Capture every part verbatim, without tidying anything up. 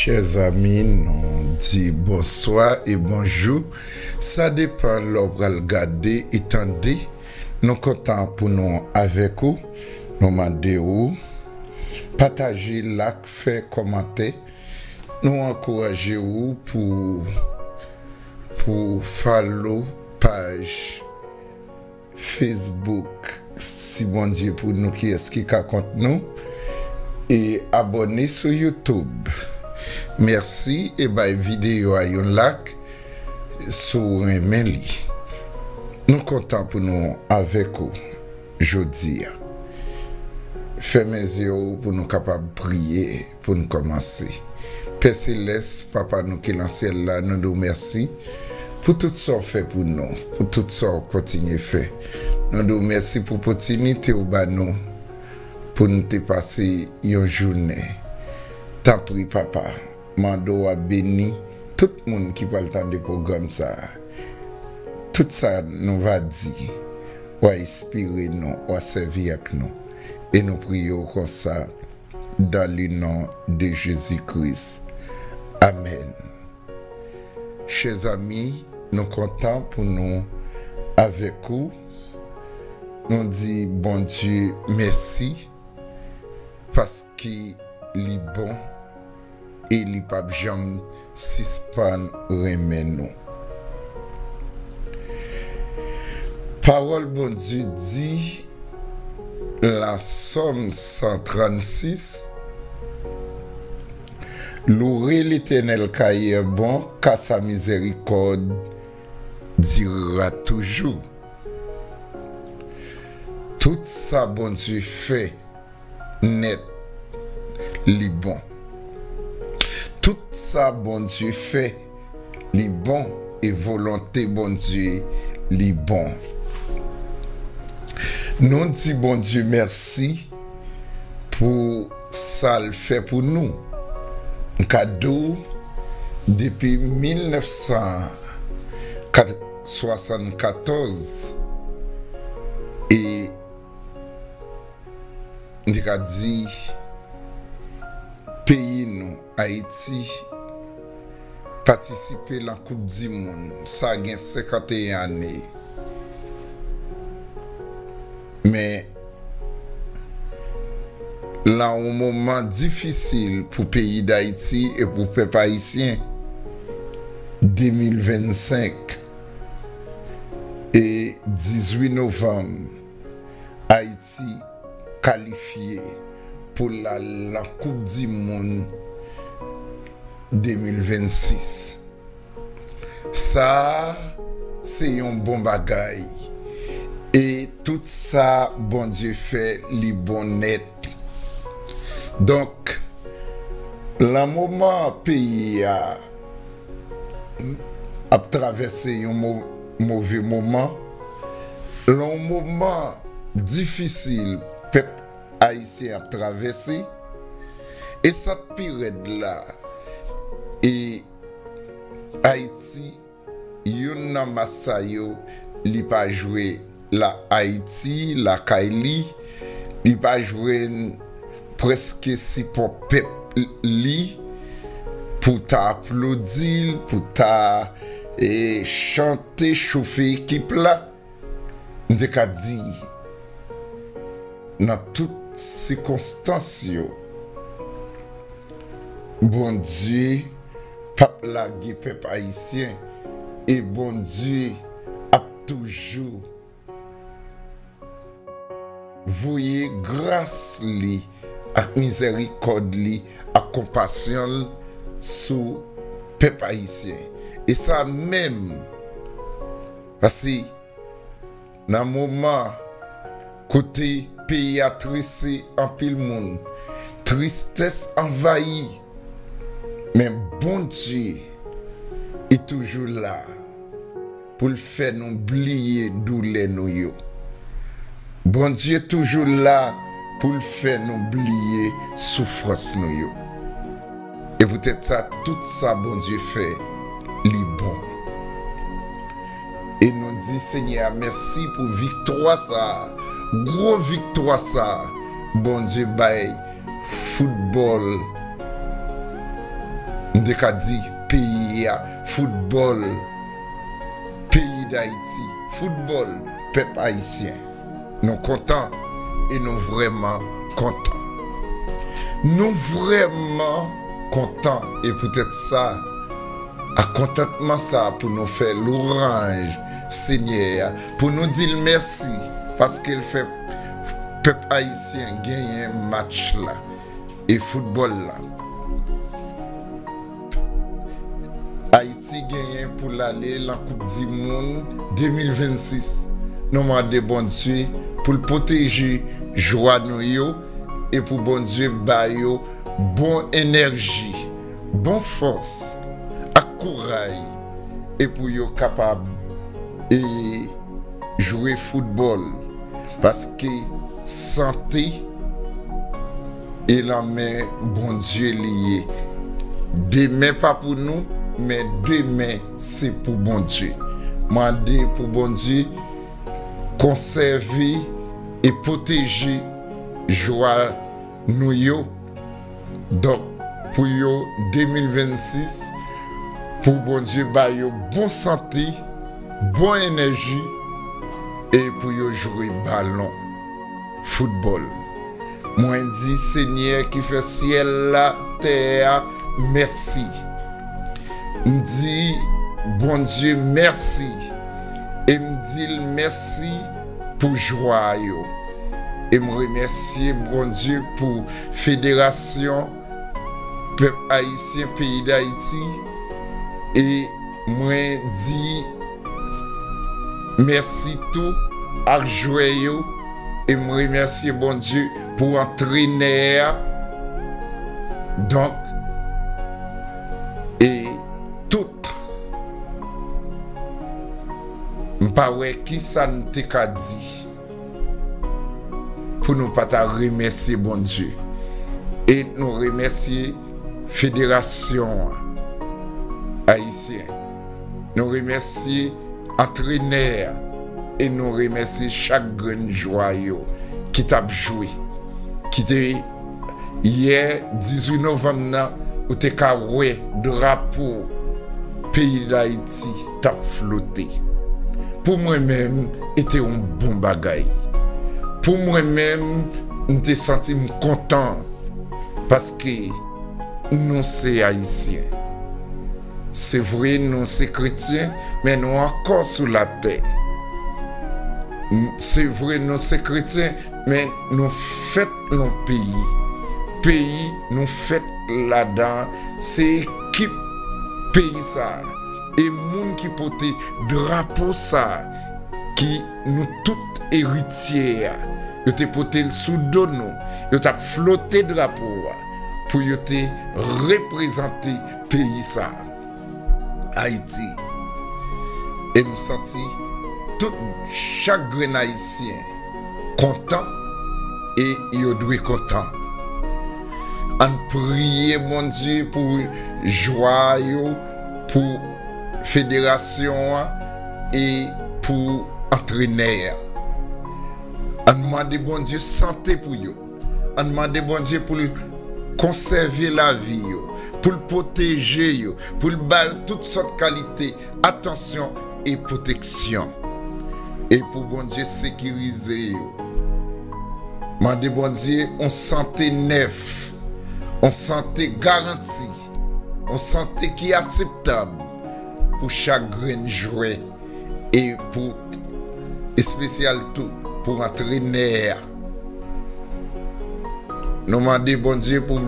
Chè zanmi, nou di bonswa e bonjou. Sa depann lè w pral gade e tande. Nou kontan pou nou avèk ou. Nou mande ou pataje, like, fè kòmantè. Nou ankouraje ou pou, pou follow paj Facebook, si Bondye pou nou, kiyès ki ka kont nou? E abòne sou YouTube. Mèsi e bay videyo a yon like si w renmen li. Nou kontan pou nou avèk ou jodi a. Fèmen zye w pou nou kapab priye pou n kòmanse. Pè Selès, Papa nou ki nan syèl la, nou di w mèsi pou tout sa w fè pou nou, pou tout sa w kontinye fè. Nou di w mèsi pou opòtinite w ba nou pou n te pase yon jounen. Tanpri, Papa, mande w a beni tout moun ki pral tande pwogram sa a. Tout sa nou va di, w a enspire nou, w a sèvi ak nou. E nou priye w konsa, dans le nom de Jésus-Christ. Amèn. Chè zanmi, nou kontan pou nou avèk ou. Nou di Bondye mèsi paske li bon e li p ap janm sispann renmen nou. Pawòl Bondye di nan Sòm san trannsis, Louez l'Éternel car il est bon, car sa miséricorde durera toujours. Tout sa Bondye fè nèt, li bon. Tout sa Bondye fè, li bon, e volonte Bondye, li bon. Nou di Bondye mèsi pou sa l fè pou nou. M ka di w, depi mil nèf san swasannkatòz, e m te ka di, peyi nou, Ayiti, patisipe nan Koup di Mond, sa gen senkanteyen ane. Men, nan yon moman difisil pou peyi Dayiti e pou pèp ayisyen, de mil vennsenk e dizuit novanm, Ayiti kalifye pou l al nan Koup di Mond de mil vennsis. Sa a se yon bon bagay. E tout sa Bondye fè, li bon nèt. Donk, nan moman peyi a ap travèse yon mo-, move moman, nan yon moman difisil pèp ayisyen ap travèse, e sa k pi rèd la, e Ayiti, youn nan mas sa yo, li pa jwe la Ayiti, lakay li, li pa jwenn prèske sipò pèp li pou ta aplodi l, pou ta, e, chante, chofe ekip la. M te ka di, nan tout sikonstans yo, Bondye p ap lage pèp ayisyen, e Bondye ap toujou voye gras li ak mizèrikòd li ak konpasyon l sou pèp ayisyen. E sa menm, paske nan moman kote peyi a trese anpil moun, tristès anvayi, men Bondye, li toujou la pou l fè nou bliye doulè nou yo. Bondye toujou la pou l fè nou bliye soufrans nou yo. E poutèt sa, tout sa Bondye fè, li bon. E nou di Senyè a mèsi pou viktwa sa a, gwo viktwa sa a Bondye bay foutbòl m te ka di, peyi a, foutbòl, peyi Dayiti, foutbòl, pèp ayisyen. Nou kontan e nou vrèman kontan. Nou vrèman kontan e poutèt sa, ak kontantman sa pou nou fè lwanj Senyè a, pou nou di l mèsi, paske l fè pèp ayisyen genyen match la e foutbòl la. Ayiti genyen pou l ale lan Koup di Mond de mil vennsis. Nou mande Bondye pou l pwoteje jwa nou yo e pou Bondye ba yo bon enèji, bon fòs ak kouraj e pou yo kapab e jwe foutbòl, paske sante e lan men Bondye li ye. Demen pa pou nou, men demen se pou Bondye. Mande pou Bondye konsève e pwoteje jwa nou yo. Donk, pou yo de mil vennsis, pou Bondye ba yo bon sante, bon enèji, e pou yo jwe balon, foutbòl. Mwen di Senyè ki fè syèl la, tè a, mèsi. M di Bondye mèsi, e m di l mèsi pou jwa yo. E m remèsye Bondye pou federasyon pèp ayisyen peyi Dayiti, e mwen di mèsi tou ak jwè yo, e m remèsye Bondye pou antrenè a. Donk, e tout, m pa wè kisa n te ka di pou nou pa ta remèsye Bondye. E nou remèsye federasyon an ayisyen. Nou remèsye antrenè a. E nou remèsye chak grenn jwa yo ki t ap jwe, ki te yè, dizuit novanm nan, ou te ka wè drapo peyi Dayiti t ap flote. Pou mwen menm, e te yon bon bagay. Pou mwen menm, m te santi m kontan, paske nou se Ayisyen. Se vre, nou se kretyen, men nou ankò sou latè. Se vre, nou se kretyen, men nou fèt nan peyi. Peyi nou fèt ladan, se ekip peyi sa a. E moun ki pote drapo sa a, ki nou tout eritye a, yo te pote l sou do nou, yo t ap flote drapo a pou yo te reprezante peyi sa a, Ayiti. E m santi tout, chak grenn Ayisyen kontan e yo dwe kontan. Ann priye Bondye pou jwa yo, pou federasyon an e pou antrenè a. Ann mande Bondye sante pou yo. Ann mande Bondye pou l konsève lavi yo, pou l pwoteje yo, pou l ba yo tout sòt kalite atansyon e pwoteksyon. E pou Bondye sekirize yo. Mande Bondye yon sante nèf, yon sante garanti, yon sante ki akseptab pou chak grenn jwè e pou espesyal tou pou antrenè a. Nou mande Bondye pou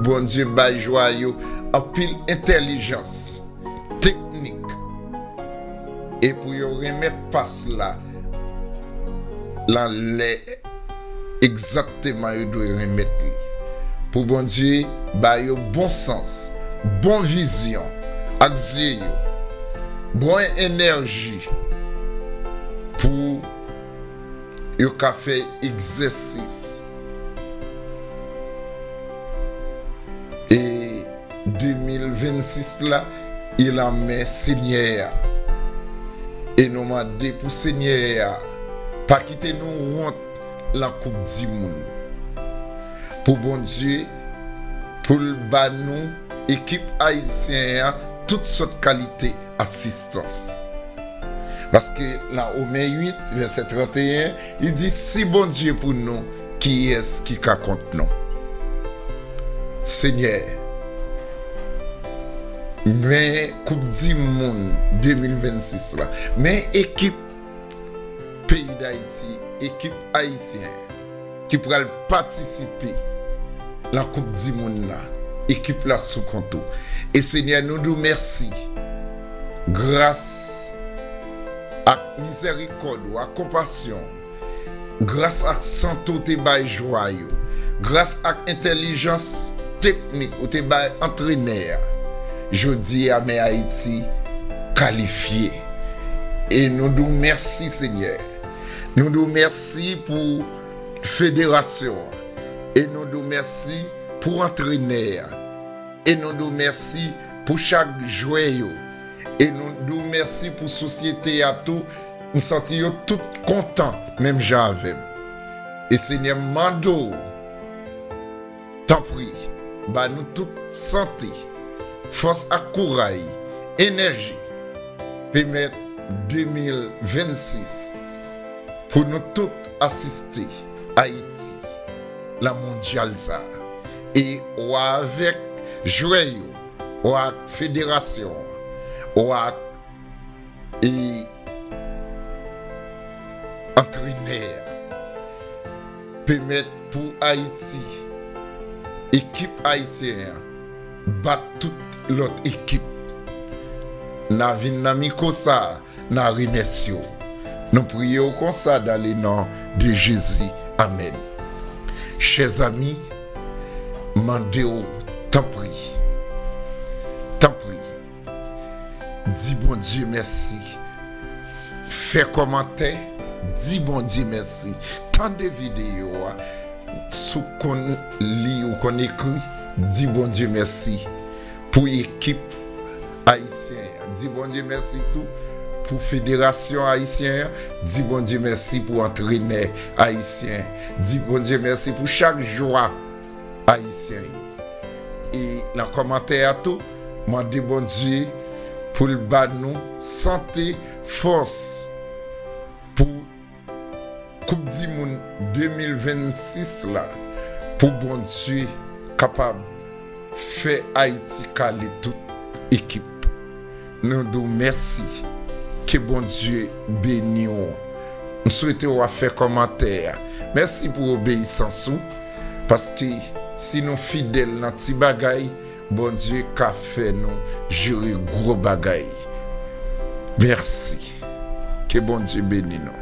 Bondye bay jwa yo anpil entèlijans, teknik, e pou yo renmèt pas la lan lè egzakteman yo dwe renmèt li. Pou Bondye ba yo bon sans, bon vizyon ak zye yo, bon enèji pou yo ka fè egzèsis. E de mil vennsis la, e lan men Senyè a. E nou mande pou Senyè a pa kite nou wont lan Koup di Mond. Pou Bondye, pou l ba nou ekip ayisyen an tout sòt kalite asistans. Paske nan Women uit, vèsè trannteyen, li di, "Si Bondye pou nou, kiyès ki ka kont nou?" Senyè, men Koup di Mond de mil vennsis la, men ekip peyi Dayiti, ekip ayisyen ki pral patisipe nan Koup di Mond la, ekip la sou kont ou. E Senyè, nou di w mèsi. Gras ak mizèrikòd ou, ak konpasyon, gras ak sante w te bay jwè yo, gras ak entèlijans teknik ou te bay antrenè a, jodi a, men Ayiti kalifye. E nou di w mèsi, Senyè. Nou di w mèsi pou federasyon an. E nou di w mèsi pou antrenè a. E nou di w mèsi pou chak jwè yo. E nou di w mèsi pou sosyete a tou. M santi yo tout kontan menm jan avè m. E Senyè, m mande w, tanpri, ba nou tout sante, fòs ak kouray, enèji, pèmèt de mil vennsis pou nou tout asiste Ayiti nan mondyal sa a. E w avèk jwè yo, w ak federasyon an, w ak e antrenè a, pèmèt pou Ayiti, ekip ayisyen an, bat tout lòt ekip. N a vin nan mikwo sa a, n a remèsye w. Nou priye w konsa dans le nom de Jésus. Amèn. Chè zanmi, mande w, tanpri, tanpri, di Bondye mèsi. Fè kòmantè, di Bondye mèsi. Tande videyo a, si w konn li, ou konn ekri, di Bondye mèsi pou ekip ayisyen an. Di Bondye mèsi tou pou federasyon ayisyen an. Di Bondye mèsi pou antrenè ayisyen. Di Bondye mèsi pou chak jwa ayisyen yo. E nan kòmantè a tou, mande Bondye pou l ba nou sante, fòs pou Koup di Mond de mil vennsis la, pou Bondye kapab fè Ayiti kale tout ekip. Nou di w mèsi. Ke Bondye beni w. M swete w ap fè kòmantè a. Mèsi pou obeyisans ou, paske si nou fidèl nan ti bagay, Bondye ka fè nou jere gwo bagay. Mèsi. Ke Bondye beni nou.